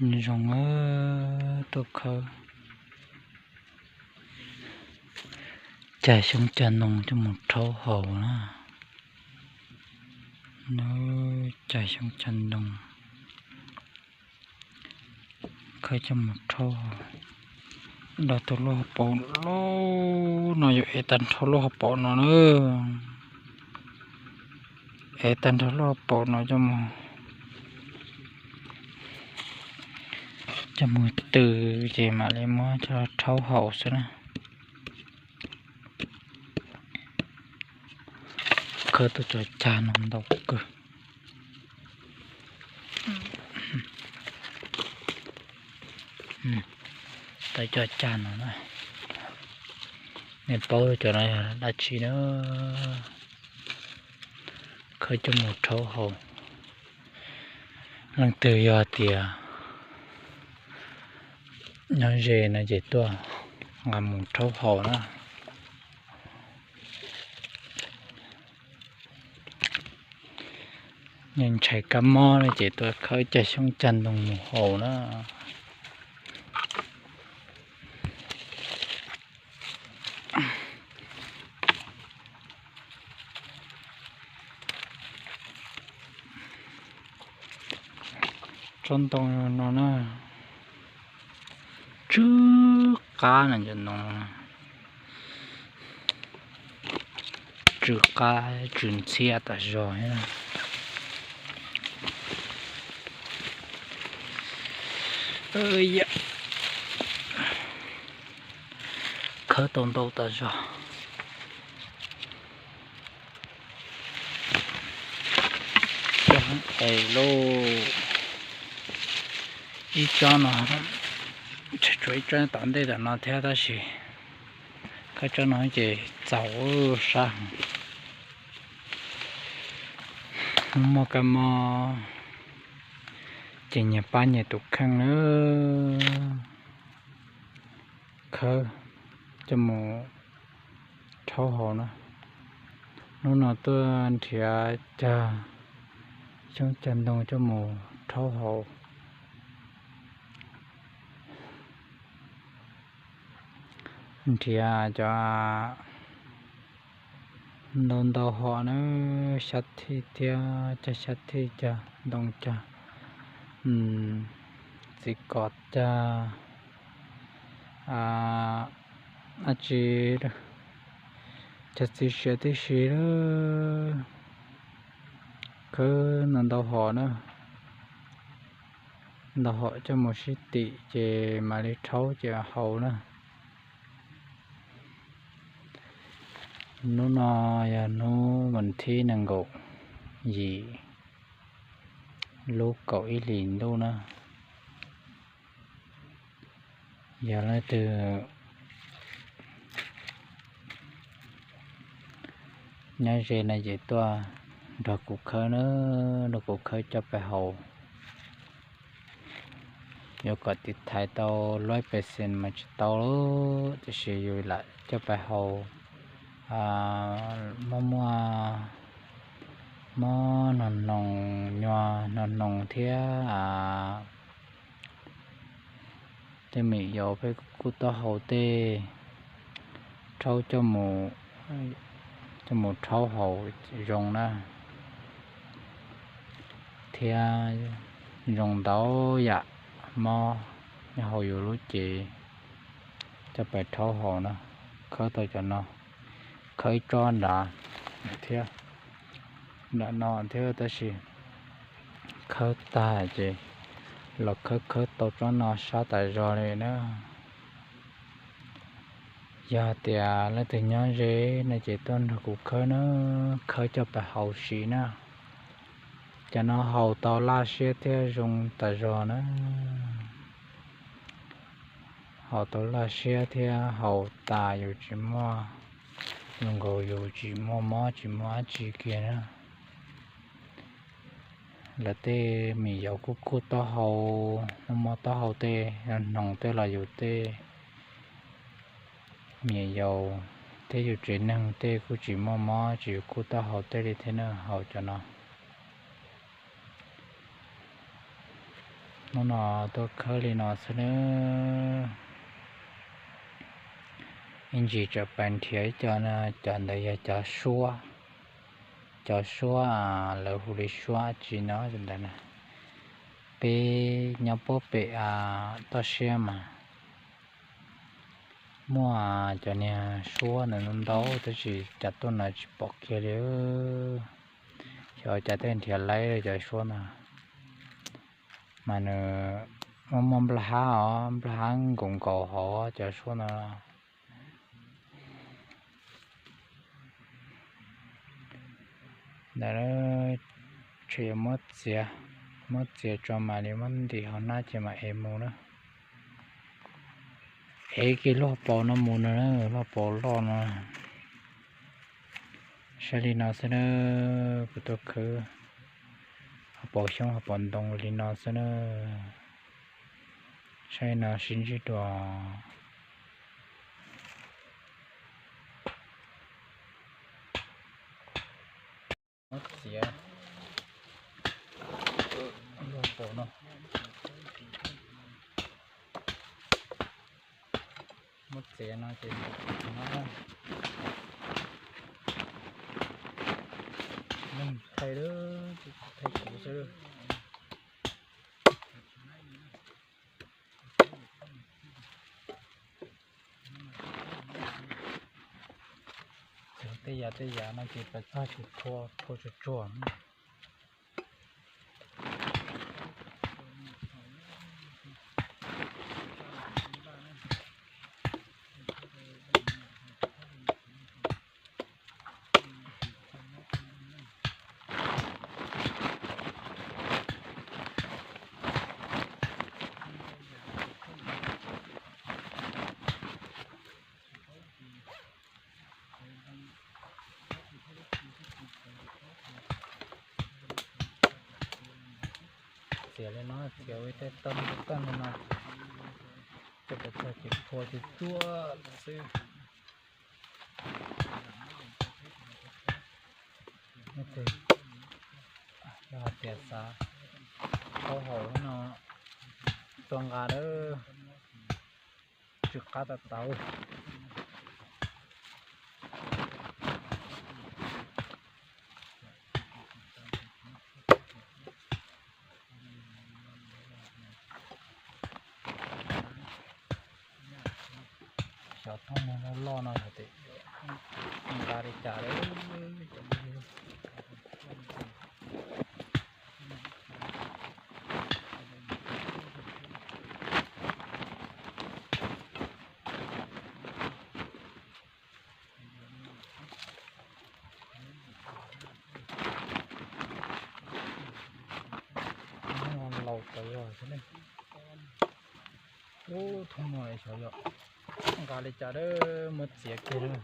Zoo, tuaj khawb cag xyoob cag ntoo coj mus rhaub haus na. Cag xyoob cag ntoo khawb coj mus rhaub haus. Dab tug lub hauv paus loj no yog ev tag nrho lub hauv paus no na. Ev tag nrho lub hauv paus no coj mus, coj mus tws ces mam li muab coj rhaub haus xwb na. Khawb tuaj cov cag no ntau kawg. Tau cov cag no na, nej paub cov no yog dab tsi na. Khawb coj mus rhaub haus. Leej twg yog tias nyob ze no ces tuaj nqa mus rhaub haus na. Nyob ntshai kab mob no ces tuaj khawb cag xyoob cag ntoo mus haus na. Tsob ntoo no na, tsw qab no, tsw qab tsw ntxhiab tas zog. Khawb tau ntau tas zog. Es lauj, ib tsob no, tshuav ib tsob tom ntej tom no thiab tab sis khawb tsob no ces txaus sab heev. Muaj kab mob ces nyias pab nyias tus kheej na. Khawb coj mus rhaub haus na. Hnub no tuaj nrhiav cag xyoob cag ntoo coj mus rhaub haus. Nrhiav cov ntau ntau hom na, xyab thij thiab, cag xyab thij, cag ntoo, cag txiv kom, cag dab tsi, cag txiv siav tib si lawm. Khawb ntau ntau hom na, ntau hom coj mus sib tim ces mam li rhaub ces haus na. Hnub no yog hnub vas thib nees nkaum yim lub kaum ib hlis ntuj na. Yog leej twg nyob ze no ces tuaj nrog kuv khawb na, nrog kuv khawb coj pais haus. Yuav kom tiv thaiv tau lub pes xees mas tsis tau lawm, tiam sis yus lam coj pais haus. Muaj muaj mob hnoos hnoos, nyuag hnoos hnoos thiab tej me nyuam yaus peb kuj taub hau tej, rhaub coj mus rhaub haus zoo na, thiab zoo ntau yam mob nyob hauv yus lub cev coj pais rhaub haus na. Khawb tau cov no, khawb ib tsob nrad thiab, nram no thiab tab sis khawb tag ces los khawb khawb tau tsob no sab tas zog li na. Yog tias leej twg nyob ze no ces tuaj nrog kuv khawb na, khawb coj pais haus siv na. Cov no haus tau laj siab thiab zoo tas zog na. Haus tau laj siab thiab haus tas yus tsis muaj, zoo nkaus yus tsis muaj mob tsis muaj dab tsi kiag na. Lawv tej me nyuam yaus kuj kub taub hau, muaj mob taub hau tej, hnoos tej los yus tej me nyuam yaus thiab yus tsev neeg tej kuj tsis muaj mob tsis kub taub hau tej li thiab na, haus cov no. Hnub no tuaj khawb li no xwb nawb. Ib ntsis tseem pais nrhiav ib co no, cov ntawd yog cov suab, cov suab, lawv hu li suab tsi no ntawd na. Peb nyob puag pem toj siab mas muaj cov niag suab ntawd ntau ntau tab sis cas tuaj no tsis pom kiag li. Xyov cas tej nrhiav laib cov suab no. Mas nws muaj muaj nplaj hab os, nplaj hab nkaus nkaus hauv cov suab no. Ntawm no tseem yuav muab txiav, muab txiav tso mam li muab ntim hauv hnab ces mam ev mus na. Ev kiag lub hauv paus no mus no, lub hauv paus loj no. Saib li no xwb na, kuv tuaj khawb hauv paus xyoob hauv paus ntoo li no xwb na. Saib li no sib ntsib dua. Muab txiav lub hauv paus no. Muab txiav no ces no, neeg thaij lawm, tsis thaij kuv xwb. Tej yam tej yam no ces pes tsawg ces phua, phua tsuag tsuag. Txiav li no, txiav ua tej toj toj li no, tej pes tsawg ces phua tsuag tsuag lawm xwb. Yog hais tias xav taub hau no tuaj nqa lawm, tsw qab tau tau. Xyov thooj neeg loj loj no yog tias nqa li cas lawm. Laus tau yog xwb ne. Ub, thooj no xyov yog nqa li cas lawm, muab txiav kiag na.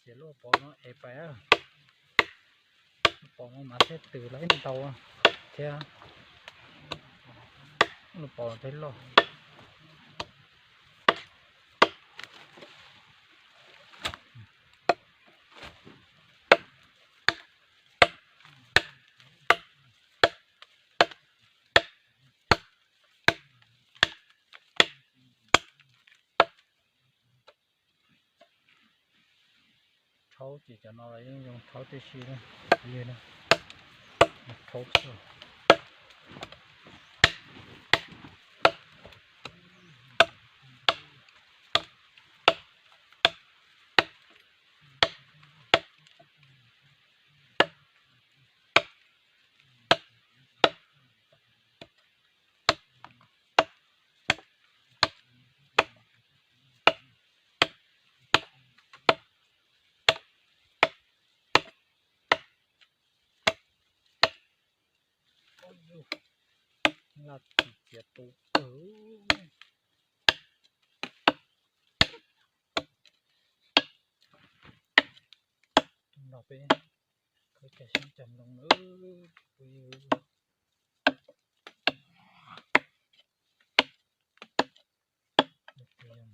Ces lub hauv paus no es pais, lub paus no mas thiaj tws los ib ntau thiab, lub paus thiaj loj. Rhaub ces cov no los yeej zoo rhaub tib si na, yog na, rhaub xwb. Laj txiv txiav tu. Nrog peb khawb cag xyoob cag ntoo na phooj ywg.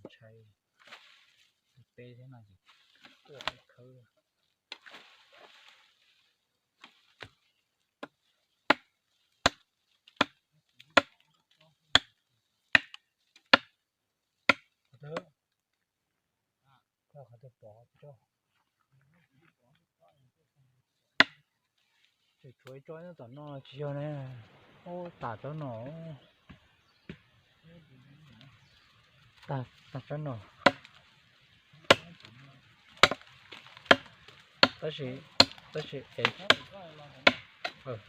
Ntshai peb thiab no ces tuaj peb khawb. Qhov twg? Qhov twg pom tso. Tseem tshuav ib tsob nyob tom no tsis yog ne. Ub, tas tsob no. Tas, tas tsob no. Tab sis, tab sis es, heev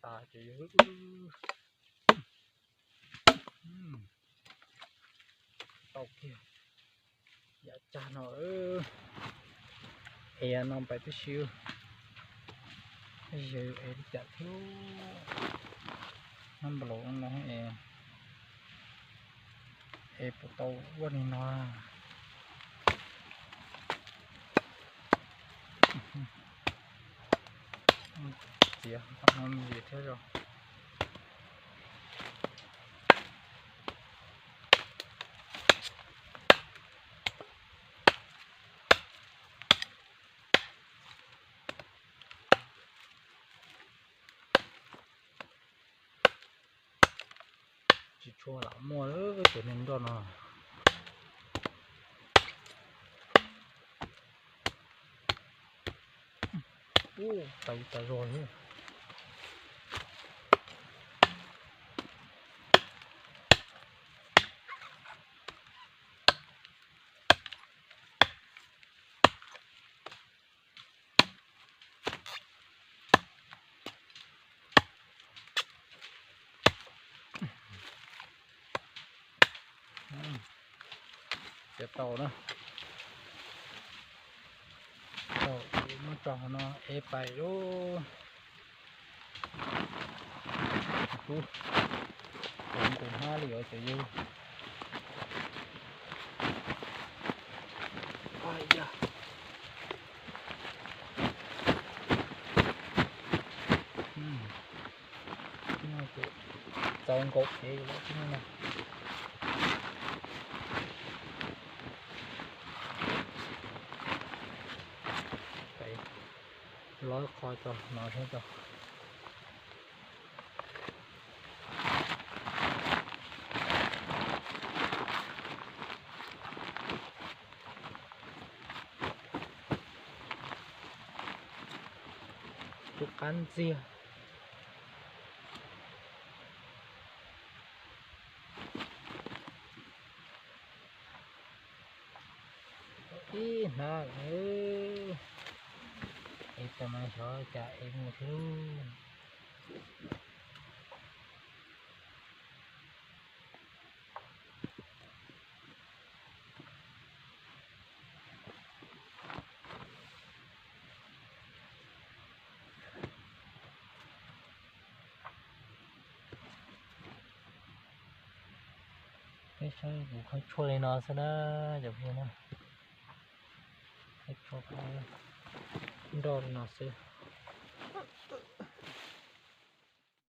tas ces yog tau kiag. Yav tsag no, es no pais tib si, yog es li cas thiab. Nab npau los no es, es puas tau ua li no. Txiav no me ntsis thiab os. Tsis tshua lam muaj lawm cov niag nroj no. Ub, tas tas zog li. Txiav tau na. Tau, muab tso hauv no es pais lub. Ub, nqus hnab li os cov yawg. Txaus nkaus kev lawm tib neeg no. Los qhov tso no saib tso. Tus qab ntxiag. Ib hnab, es tau mas xyov cas es mus xwb. Peb saib kuv khawb tshuaj li no xwb na, cov phooj ywg na. Khawb tshuaj nroj li no xwb.